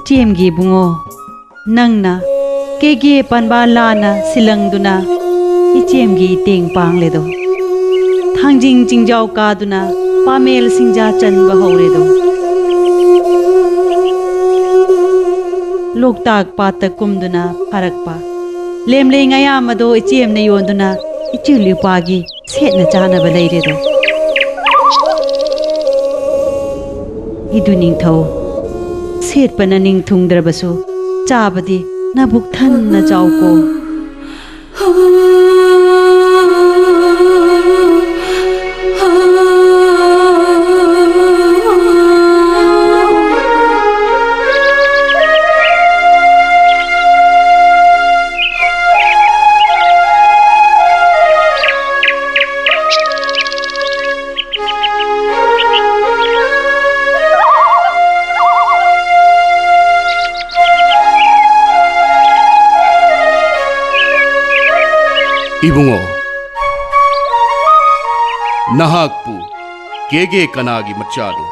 ꯏꯆꯦꯝꯒꯤ ꯏꯕꯨꯡꯉꯣ, ꯅꯪꯅ ꯀꯦꯒꯦ ꯄꯥꯟꯕ ꯂꯥꯟꯅ ꯁꯤꯜꯂꯪꯗꯨꯅ ꯏꯆꯦꯝꯒꯤ ꯇꯦꯡ ꯄꯥꯡꯂꯦꯗꯣ꯫ ꯊꯥꯡꯖꯤꯡ ꯆꯤꯡꯖꯥꯎ ꯀꯥꯗꯨꯅ ꯄꯥꯃꯦꯜ ꯁꯤꯡꯖꯥ ꯆꯟꯕ ꯍꯧꯔꯦꯗꯣ꯫ ꯂꯣꯛꯇꯥꯛ ꯄꯥꯠꯇ ꯀꯨꯝꯗꯨꯅ ꯐꯥꯔꯛꯄ ꯂꯦꯝꯂꯩ ꯉꯌꯥꯝ ꯑꯗꯣ ꯏꯆꯦꯝꯅ ꯌꯣꯟꯗꯨꯅ ꯏꯆꯤꯜ ꯏꯄꯥꯒꯤ ꯁꯦꯠꯅ ꯆꯥꯅꯕ ꯂꯩꯔꯦꯗꯣ꯫ ꯏꯗꯨ ꯅꯤꯡꯊꯧ, ꯁꯦꯠꯄꯅ ꯅꯤꯡ ꯊꯨꯡꯗ꯭ꯔꯕꯁꯨ ꯆꯥꯕꯗꯤ ꯅꯕꯨꯛ ꯊꯟꯅ ꯆꯥꯎꯀꯣ꯫ ꯏꯕꯨꯡꯉꯣ, ꯅꯍꯥꯛꯄꯨ ꯀꯦꯒꯦ ꯀꯅꯥꯒꯤ ꯃꯆꯥꯅꯣ?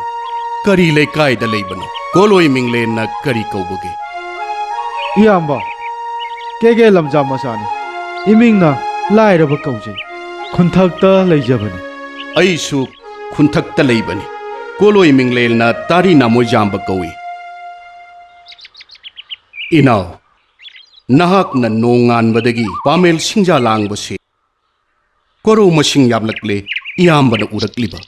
ꯀꯔꯤ ꯂꯩꯀꯥꯏꯗ ꯂꯩꯕꯅꯣ? ꯀꯣꯂꯣꯏ ꯃꯤꯡꯂꯦꯟꯅ ꯀꯔꯤ ꯀꯧꯕꯒꯦ? ꯏꯌꯥꯝꯕ, ꯀꯦꯒꯦ ꯂꯝꯖꯥ ꯃꯆꯥꯅꯤ꯫ ꯏꯃꯤꯡꯅ ꯂꯥꯏꯔꯕ ꯀꯧꯖꯩ꯫ ꯈꯨꯟꯊꯛꯇ ꯂꯩꯖꯕꯅꯤ꯫ ꯑꯩꯁꯨ ꯈꯨꯟꯊꯛꯇ ꯂꯩꯕꯅꯤ꯫ ꯀꯣꯂꯣꯏ ꯃꯤꯡꯂꯦꯟꯅ ꯇꯥꯔꯤ ꯅꯥꯃꯣꯏꯖꯥꯝꯕ ꯀꯧꯏ꯫ ꯏꯅꯥꯎ, ꯅꯍꯥꯛꯅ ꯅꯣꯡꯉꯥꯟꯕꯗꯒꯤ ꯄꯥꯃꯦꯜ ꯁꯤꯡꯖꯥ ꯂꯥꯡꯕꯁꯤ ꯀꯣꯔꯧ ꯃꯁꯤꯡ ꯌꯥꯝꯂꯛꯂꯦ, ꯏꯌꯥꯝꯕꯅ ꯎꯔꯛꯂꯤꯕ꯫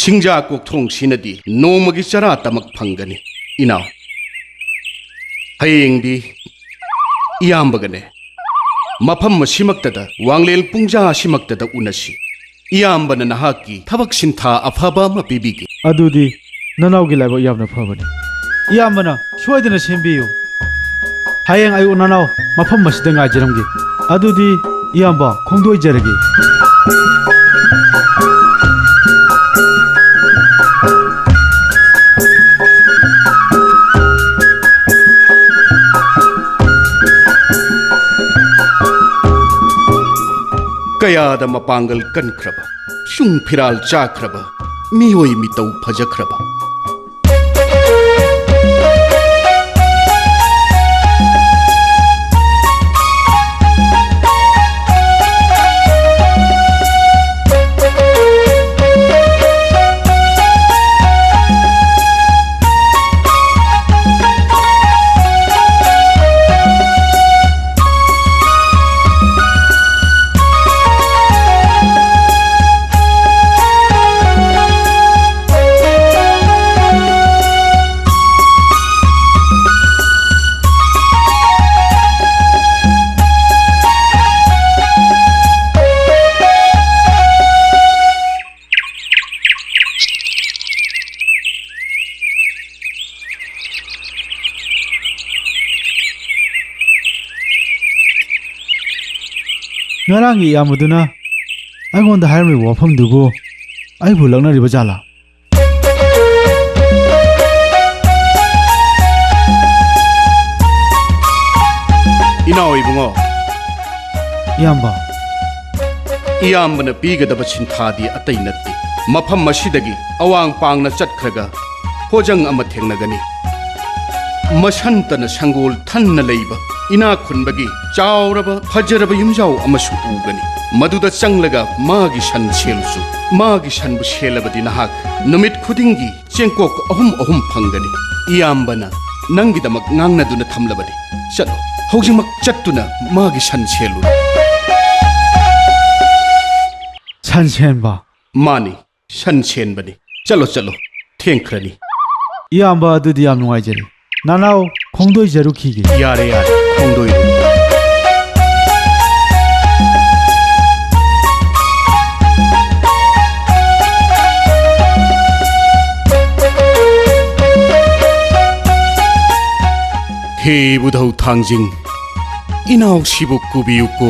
ꯁꯤꯡꯖꯥ ꯀꯣꯛꯊꯣꯡꯁꯤꯅꯗꯤ ꯅꯣꯡꯃꯒꯤ ꯆꯔꯥ ꯇꯃꯛ ꯐꯪꯒꯅꯤ, ꯏꯅꯥꯎ꯫ ꯍꯌꯦꯡꯗꯤ ꯏꯌꯥꯝꯕꯒꯅꯦ ꯃꯐꯝ ꯑꯁꯤꯃꯛꯇꯗ, ꯋꯥꯡꯂꯦꯟ ꯄꯨꯡꯖꯥ ꯑꯁꯤꯃꯛꯇꯗ ꯎꯅꯁꯤ꯫ ꯏꯌꯥꯝꯕꯅ ꯅꯍꯥꯛꯀꯤ ꯊꯕꯛ ꯁꯤꯟꯊꯥ ꯑꯐꯕ ꯑꯃ ꯄꯤꯕꯤꯒꯦ꯫ ꯑꯗꯨꯗꯤ ꯅꯅꯥꯎꯒꯤ ꯂꯥꯏꯕꯛ ꯌꯥꯝꯅ ꯐꯕꯅꯤ꯫ ꯏꯌꯥꯝꯕꯅ ꯁꯣꯏꯗꯅ ꯁꯦꯝꯕꯤꯌꯨ꯫ ꯍꯌꯦꯡ ꯑꯌꯨꯛ ꯅꯅꯥꯎ ꯃꯐꯝ ꯑꯁꯤꯗ ꯉꯥꯏꯖꯔꯝꯒꯦ꯫ ꯑꯗꯨꯗꯤ ꯏꯌꯥꯝꯕ, ꯈꯣꯡꯗꯣꯏꯖꯔꯒꯦ꯫ ꯀꯌꯥꯗ ꯃꯄꯥꯡꯒꯜ ꯀꯟꯈ꯭ꯔꯕ, ꯆꯨꯡ ꯐꯤꯔꯥꯜ ꯆꯥꯈ꯭ꯔꯕ, ꯃꯤꯑꯣꯏ ꯃꯤꯇꯧ ꯐꯖꯈ꯭ꯔꯕ꯫ ꯉꯔꯥꯡꯒꯤ ꯏꯌꯥꯝꯕꯗꯨꯅ ꯑꯩꯉꯣꯟꯗ ꯍꯥꯏꯔꯝꯂꯤꯕ ꯋꯥꯐꯝꯗꯨꯕꯨ ꯑꯩꯕꯨ ꯂꯛꯅꯔꯤꯕ ꯖꯥꯠꯂꯥ? ꯏꯅꯥꯎ ꯏꯕꯨꯡꯉꯣ꯫ ꯏꯌꯥꯝꯕ꯫ ꯏꯌꯥꯝꯕꯅ ꯄꯤꯒꯗꯕ ꯁꯤꯟꯊꯥꯗꯤ ꯑꯇꯩ ꯅꯠꯇꯦ꯫ ꯃꯐꯝ ꯑꯁꯤꯗꯒꯤ ꯑꯋꯥꯡ ꯄꯥꯡꯅ ꯆꯠꯈ꯭ꯔꯒ ꯍꯣꯖꯪ ꯑꯃ ꯊꯦꯡꯅꯒꯅꯤ꯫ ꯃꯁꯟꯇꯅ ꯁꯪꯒꯣꯜ ꯊꯟꯅ ꯂꯩꯕ ꯏꯅꯥꯛ ꯈꯨꯟꯕꯒꯤ ꯆꯥꯎꯔꯕ ꯐꯖꯔꯕ ꯌꯨꯝꯖꯥꯎ ꯑꯃꯁꯨ ꯎꯒꯅꯤ꯫ ꯃꯗꯨꯗ ꯆꯪꯂꯒ ꯃꯥꯒꯤ ꯁꯟ ꯁꯦꯜꯂꯨꯁꯨ꯫ ꯃꯥꯒꯤ ꯁꯟꯕꯨ ꯁꯦꯜꯂꯕꯗꯤ ꯅꯍꯥꯛ ꯅꯨꯃꯤꯠ ꯈꯨꯗꯤꯡꯒꯤ ꯆꯦꯡꯀꯣꯛ ꯑꯍꯨꯝ ꯑꯍꯨꯝ ꯐꯪꯒꯅꯤ꯫ ꯏꯌꯥꯝꯕꯅ ꯅꯪꯒꯤꯗꯃꯛ ꯉꯥꯡꯅꯗꯨꯅ ꯊꯝꯂꯕꯅꯤ꯫ ꯆꯠꯂꯣ, ꯍꯧꯖꯤꯛꯃꯛ ꯆꯠꯇꯨꯅ ꯃꯥꯒꯤ ꯁꯟ ꯁꯦꯜꯂꯨ꯫ ꯁꯟ ꯁꯦꯟꯕ? ꯃꯥꯅꯤ, ꯁꯟ ꯁꯦꯟꯕꯅꯤ꯫ ꯆꯠꯂꯣ, ꯆꯠꯂꯣ, ꯊꯦꯡꯈ꯭ꯔꯅꯤ꯫ ꯏꯌꯥꯝꯕ, ꯑꯗꯨꯗꯤ ꯌꯥꯝ ꯅꯨꯡꯉꯥꯏꯖꯔꯦ꯫ ꯅꯅꯥꯎ, ꯈꯣꯡꯗꯣꯏꯖꯔꯨꯈꯤꯒꯦ꯫ ꯌꯥꯔꯦ, ꯌꯥꯔꯦ, ꯈꯣꯡꯗꯣꯏꯔꯨ꯫ ꯍꯦ ꯏꯕꯨꯙꯧ ꯊꯥꯡꯖꯤꯡ, ꯏꯅꯥꯎꯁꯤꯕꯨ ꯀꯨꯕꯤꯌꯨꯀꯣ꯫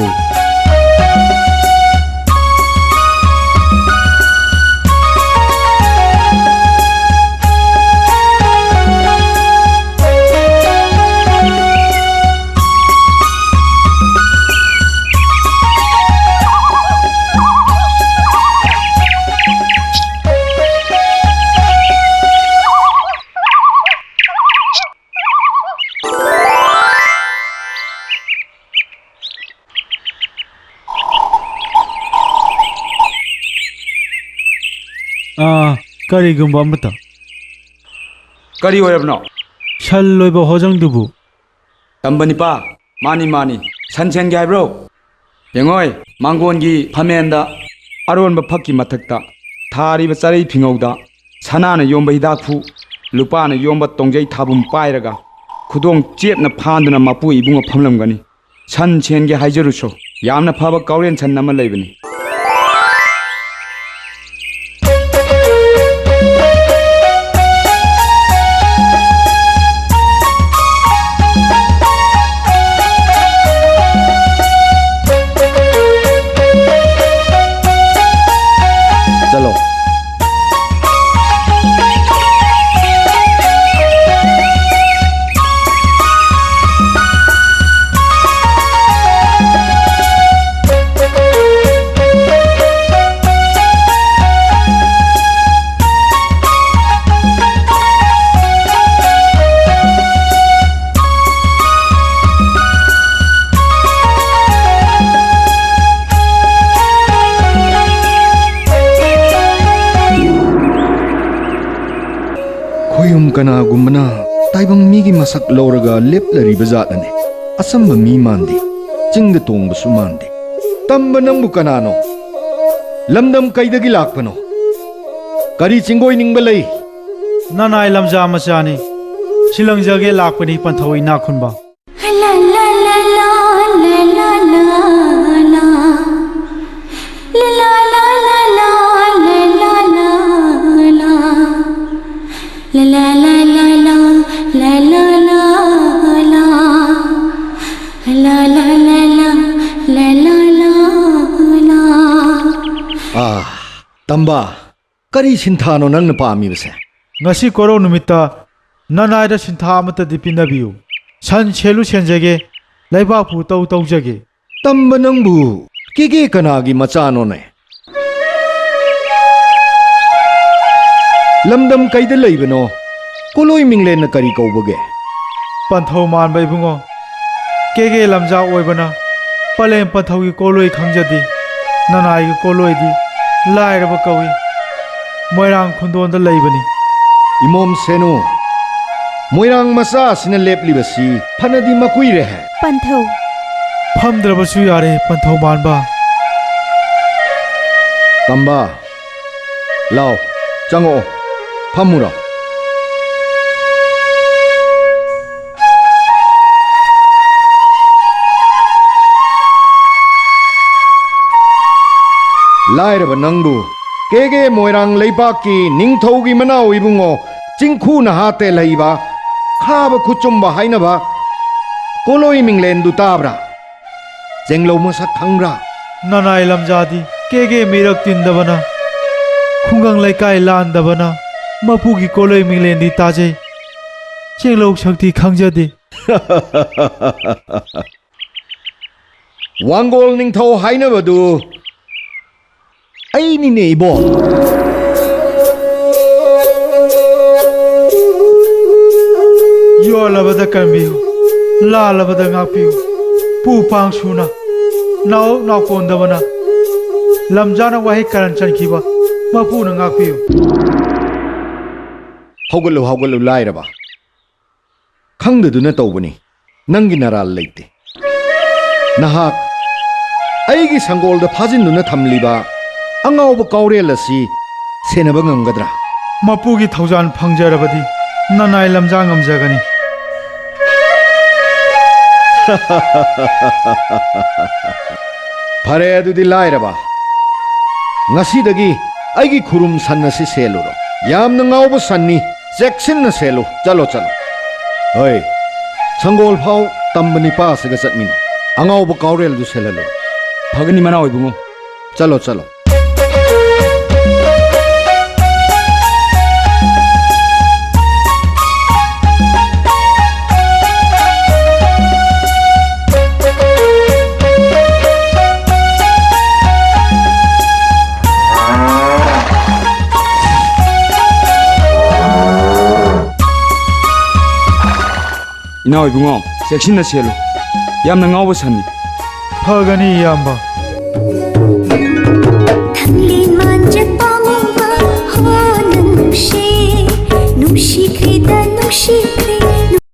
ꯑꯥ, ꯀꯔꯤꯒꯨꯝꯕ ꯑꯃꯇ꯫ ꯀꯔꯤ ꯑꯣꯏꯔꯕꯅꯣ? ꯁꯟ ꯂꯣꯏꯕ ꯍꯣꯖꯪꯗꯨꯕꯨ꯫ ꯇꯝꯕ ꯅꯤꯄꯥ, ꯃꯥꯅꯤ, ꯃꯥꯅꯤ꯫ ꯁꯟ ꯁꯦꯟꯒꯦ ꯍꯥꯏꯕ꯭ꯔꯣ? ꯌꯦꯡꯉꯣꯏ, ꯃꯥꯡꯒꯣꯟꯒꯤ ꯐꯝꯃꯦꯟꯗ ꯑꯔꯣꯟꯕ ꯐꯛꯀꯤ ꯃꯊꯛꯇ ꯊꯥꯔꯤꯕ ꯆꯔꯩ ꯐꯤꯉꯧꯗ ꯁꯅꯥꯅ ꯌꯣꯝꯕ ꯍꯤꯗꯥꯛꯐꯨ, ꯂꯨꯄꯥꯅ ꯌꯣꯝꯕ ꯇꯣꯡꯖꯩ ꯊꯥꯕꯨꯝ ꯄꯥꯏꯔꯒ ꯈꯨꯗꯣꯡ ꯆꯦꯠꯅ ꯐꯥꯟꯗꯨꯅ ꯃꯄꯨ ꯏꯕꯨꯡꯉꯣ ꯐꯝꯂꯝꯒꯅꯤ꯫ ꯁꯟ ꯁꯦꯟꯒꯦ ꯍꯥꯏꯖꯔꯨꯁꯣ, ꯌꯥꯝꯅ ꯐꯕ ꯀꯥꯎꯔꯦꯟ ꯁꯟ ꯑꯃ ꯂꯩꯕꯅꯤ꯫ ꯆꯠꯂꯣ꯫ ꯈꯣꯏꯌꯨꯝ ꯀꯅꯥꯒꯨꯝꯕꯅ ꯇꯥꯏꯕꯪ ꯃꯤꯒꯤ ꯃꯁꯛ ꯂꯧꯔꯒ ꯂꯦꯞꯂꯔꯤꯕ ꯖꯥꯠꯂꯅꯦ꯫ ꯑꯆꯝꯕ ꯃꯤ ꯃꯥꯟꯗꯦ, ꯆꯤꯡꯗ ꯇꯣꯡꯕꯁꯨ ꯃꯥꯟꯗꯦ꯫ ꯇꯝꯕ, ꯅꯪꯕꯨ ꯀꯅꯥꯅꯣ? ꯂꯝꯗꯝ ꯀꯩꯗꯒꯤ ꯂꯥꯛꯄꯅꯣ? ꯀꯔꯤ ꯆꯤꯡꯒꯣꯏ ꯅꯤꯡꯕ ꯂꯩ? ꯅꯅꯥꯏ ꯂꯝꯖꯥ ꯃꯆꯥꯅꯤ꯫ ꯁꯤꯂꯪꯖꯒꯦ ꯂꯥꯛꯄꯅꯤ ꯄꯟꯊꯧ ꯏꯅꯥꯛ ꯈꯨꯟꯕ꯫ ꯑꯥ, ꯇꯝꯕ, ꯀꯔꯤ ꯁꯤꯟꯊꯥꯅꯣ ꯅꯪꯅ ꯄꯥꯝꯃꯤꯕꯁꯦ? ꯉꯁꯤ ꯀꯣꯔꯧ ꯅꯨꯃꯤꯠꯇ ꯅꯅꯥꯏꯗ ꯁꯤꯟꯊꯥ ꯑꯃꯠꯇꯗꯤ ꯄꯤꯅꯕꯤꯌꯨ꯫ ꯁꯟ ꯁꯦꯜꯂꯨ ꯁꯦꯟꯖꯒꯦ, ꯂꯩꯕꯥꯛꯄꯨ ꯇꯧ ꯇꯧꯖꯒꯦ꯫ ꯇꯝꯕ, ꯅꯪꯕꯨ ꯀꯦꯒꯦ ꯀꯅꯥꯒꯤ ꯃꯆꯥꯅꯣꯅꯦ? ꯂꯝꯗꯝ ꯀꯩꯗ ꯂꯩꯕꯅꯣ? ꯀꯣꯂꯣꯏ ꯃꯤꯡꯂꯦꯟꯅ ꯀꯔꯤ ꯀꯧꯕꯒꯦ? ꯄꯟꯊꯧ ꯃꯥꯟꯕ ꯏꯕꯨꯡꯉꯣ, ꯀꯦꯒꯦ ꯂꯝꯖꯥ ꯑꯣꯏꯕꯅ ꯄꯂꯦꯝ ꯄꯟꯊꯧꯒꯤ ꯀꯣꯂꯣꯏ ꯈꯪꯖꯗꯦ꯫ ꯅꯅꯥꯏꯒꯤ ꯀꯣꯂꯣꯏꯗꯤ ꯂꯥꯏꯔꯕ ꯀꯧꯏ꯫ ꯃꯣꯏꯔꯥꯡ ꯈꯨꯟꯗꯣꯟꯗ ꯂꯩꯕꯅꯤ꯫ ꯏꯃꯣꯝ ꯁꯦꯅꯨ, ꯃꯣꯏꯔꯥꯡ ꯃꯆꯥ ꯑꯁꯤꯅ ꯂꯦꯞꯂꯤꯕꯁꯤ ꯐꯅꯗꯤ ꯃꯀꯨꯏꯔꯦ꯫ ꯄꯟꯊꯧ꯫ ꯐꯝꯗ꯭ꯔꯕꯁꯨ ꯌꯥꯔꯦ, ꯄꯟꯊꯧ ꯃꯥꯟꯕ꯫ ꯇꯝꯕ, ꯂꯥꯎ, ꯆꯪꯉꯛꯑꯣ, ꯐꯝꯃꯨꯔꯣ꯫ ꯂꯥꯏꯔꯕ ꯅꯪꯕꯨ ꯀꯦꯒꯦ ꯃꯣꯏꯔꯥꯡ ꯂꯩꯕꯥꯛꯀꯤ ꯅꯤꯡꯊꯧꯒꯤ ꯃꯅꯥꯎ ꯏꯕꯨꯡꯉꯣ ꯆꯤꯡꯈꯨ ꯅꯍꯥ ꯇꯦꯜꯍꯩꯕ, ꯈꯥꯕ ꯈꯨꯆꯨꯝꯕ ꯍꯥꯏꯅꯕ ꯀꯣꯂꯣꯏ ꯃꯤꯡꯂꯦꯟꯗꯨ ꯇꯥꯕ꯭ꯔꯥ? ꯆꯦꯡꯂꯧ ꯃꯁꯛ ꯈꯪꯕ꯭ꯔꯥ? ꯅꯅꯥꯏ ꯂꯝꯖꯥꯗꯤ ꯀꯦꯒꯦ ꯃꯤꯔꯛ ꯇꯤꯟꯗꯕꯅ ꯈꯨꯡꯒꯪ ꯂꯩꯀꯥꯏ ꯂꯥꯟꯗꯕꯅ ꯃꯄꯨꯒꯤ ꯀꯣꯂꯣꯏ ꯃꯤꯡꯂꯦꯟꯗꯤ ꯇꯥꯖꯩ, ꯆꯦꯡꯂꯧ ꯁꯛꯇꯤ ꯈꯪꯖꯗꯦ꯫ ꯋꯥꯡꯒꯣꯜ ꯅꯤꯡꯊꯧ ꯍꯥꯏꯅꯕꯗꯨ ꯑꯩꯅꯤꯅꯦ, ꯏꯕꯣ꯫ ꯌꯣꯜꯂꯕꯗ ꯀꯟꯕꯤꯌꯨ, ꯂꯥꯜꯂꯕꯗ ꯉꯥꯛꯄꯤꯌꯨ꯫ ꯄꯨ ꯄꯥꯡ ꯁꯨꯅ, ꯅꯥꯎ ꯅꯥꯎꯀꯣꯟꯗꯕꯅ ꯂꯝꯖꯥꯅ ꯋꯥꯍꯩ ꯀꯔꯟ ꯆꯟꯈꯤꯕ ꯃꯄꯨꯅ ꯉꯥꯛꯄꯤꯌꯨ꯫ ꯍꯧꯒꯠꯂꯨ, ꯍꯧꯒꯠꯂꯨ, ꯂꯥꯏꯔꯕ꯫ ꯈꯪꯗꯗꯨꯅ ꯇꯧꯕꯅꯤ꯫ ꯅꯪꯒꯤ ꯅꯔꯥꯜ ꯂꯩꯇꯦ꯫ ꯅꯍꯥꯛ ꯑꯩꯒꯤ ꯁꯪꯒꯣꯜꯗ ꯐꯥꯖꯤꯟꯗꯨꯅ ꯊꯝꯂꯤꯕ ꯑꯉꯥꯎꯕ ꯀꯥꯎꯔꯦꯜ ꯑꯁꯤ ꯁꯦꯟꯅꯕ ꯉꯝꯒꯗ꯭ꯔꯥ? ꯃꯄꯨꯒꯤ ꯊꯧꯖꯥꯜ ꯐꯪꯖꯔꯕꯗꯤ ꯅꯅꯥꯏ ꯂꯝꯖꯥ ꯉꯝꯖꯒꯅꯤ꯫ ꯐꯔꯦ, ꯑꯗꯨꯗꯤ ꯂꯥꯏꯔꯕ, ꯉꯁꯤꯗꯒꯤ ꯑꯩꯒꯤ ꯈꯨꯔꯨꯝ ꯁꯟ ꯑꯁꯤ ꯁꯦꯜꯂꯨꯔꯣ꯫ ꯌꯥꯝꯅ ꯉꯥꯎꯕ ꯁꯟꯅꯤ, ꯆꯦꯛꯁꯤꯟꯅ ꯁꯦꯜꯂꯨ꯫ ꯆꯠꯂꯣ, ꯆꯠꯂꯣ꯫ ꯍꯣꯏ, ꯁꯪꯒꯣꯜ ꯐꯥꯎ ꯇꯝꯕ ꯅꯤꯄꯥ ꯑꯁꯤꯒ ꯆꯠꯃꯤꯟꯅꯧ꯫ ꯑꯉꯥꯎꯕ ꯀꯥꯎꯔꯦꯜꯗꯨ ꯁꯦꯜꯍꯜꯂꯨ꯫ ꯐꯒꯅꯤ ꯃꯅꯥꯎ ꯏꯕꯨꯡꯉꯣ꯫ ꯆꯠꯂꯣ, ꯆꯠꯂꯣ꯫ ꯏꯅꯥꯎ ꯏꯕꯨꯡꯉꯣ, ꯆꯦꯛꯁꯤꯟꯅ ꯁꯦꯜꯂꯨ꯫ ꯌꯥꯝꯅ ꯉꯥꯎꯕ ꯁꯟꯅꯤ꯫ ꯐꯒꯅꯤ, ꯏꯌꯥꯝꯕ꯫ ꯈꯪꯂꯦ